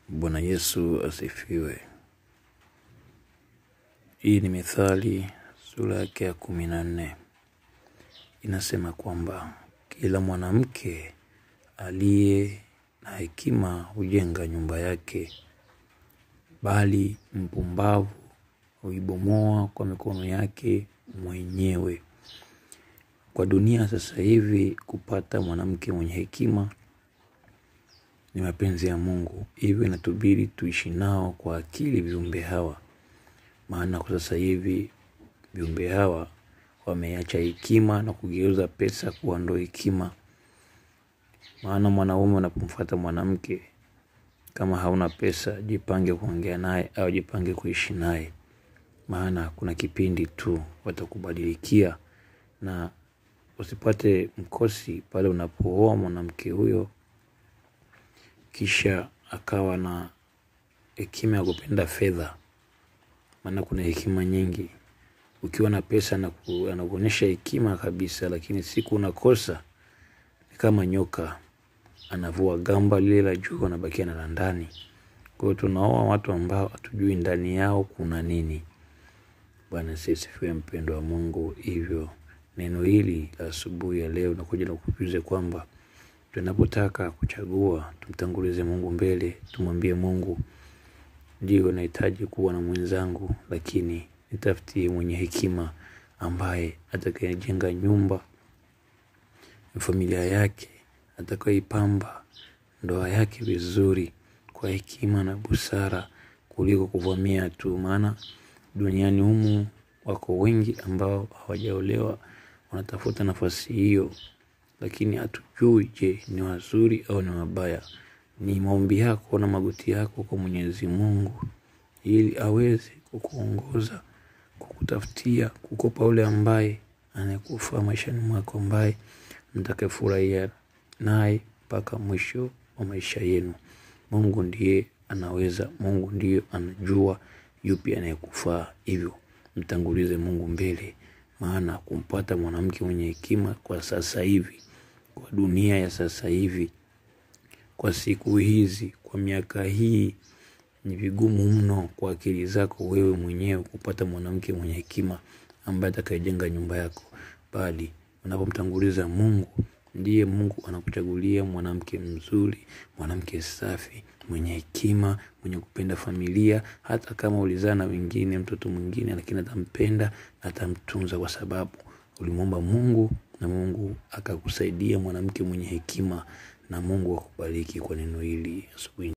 Bwana Yesu asifiwe. Hii ni Mithali sura yake ya 14. Inasema kwamba kila mwanamke aliye na hekima hujenga nyumba yake, bali mpumbavu huibomoa kwa mikono yake mwenyewe. Kwa dunia sasa hivi kupata mwanamke mwenye hekima ni mapenzi ya Mungu. Hivyo inatubidi tuishi nao kwa akili viumbe hawa. Maana kwa sasa hivi viumbe hawa wameacha hekima na kugeuza pesa kuwa ndo hekima. Maana mwanaume unapomfuata mwanamke, kama hauna pesa, jipange kuongea naye au jipange kuishi naye. Maana kuna kipindi tu watakubadilikia, na usipate mkosi pale unapooa mwanamke huyo kisha akawa na hekima ya kupenda fedha. Maana kuna hekima nyingi. Ukiwa na pesa na anakuonyesha hekima kabisa, lakini siku unakosa ni kama nyoka anavua gamba lile la juu, anabakia na la ndani. Kwa hiyo tunaoa watu ambao hatujui ndani yao kuna nini. Bwana asifiwe, mpendo wa Mungu. Hivyo neno hili la asubuhi ya leo nakuja na kukujuza kwamba tunapotaka kuchagua tumtangulize Mungu mbele, tumwambie Mungu, ndio nahitaji kuwa na mwenzangu, lakini nitafutie mwenye hekima ambaye atakayejenga nyumba familia yake, atakayeipamba ndoa yake vizuri kwa hekima na busara, kuliko kuvamia tu. Maana duniani humu wako wengi ambao hawajaolewa wanatafuta nafasi hiyo, lakini hatujui je, ni wazuri au ni wabaya. Ni maombi yako na magoti yako kwa Mwenyezi Mungu ili aweze kukuongoza, kukutafutia, kukopa ule ambaye anayekufaa maishani mwako, ambaye mtakayefurahia naye mpaka mwisho wa maisha yenu. Mungu ndiye anaweza, Mungu ndiye anajua yupi anayekufaa. Hivyo mtangulize Mungu mbele, maana kumpata mwanamke mwenye hekima kwa sasa hivi, kwa dunia ya sasa hivi, kwa siku hizi, kwa miaka hii, ni vigumu mno kwa akili zako wewe mwenyewe kupata mwanamke mwenye hekima ambaye atakayejenga nyumba yako. Bali unapomtanguliza Mungu, ndiye Mungu anakuchagulia mwanamke mzuri, mwanamke safi, mwenye hekima, mwenye kupenda familia. Hata kama ulizaa na wengine, mtoto mwingine, lakini atampenda na atamtunza, kwa sababu ulimwomba Mungu na Mungu akakusaidia mwanamke mwenye hekima. Na Mungu akubariki kwa neno hili asubuhi.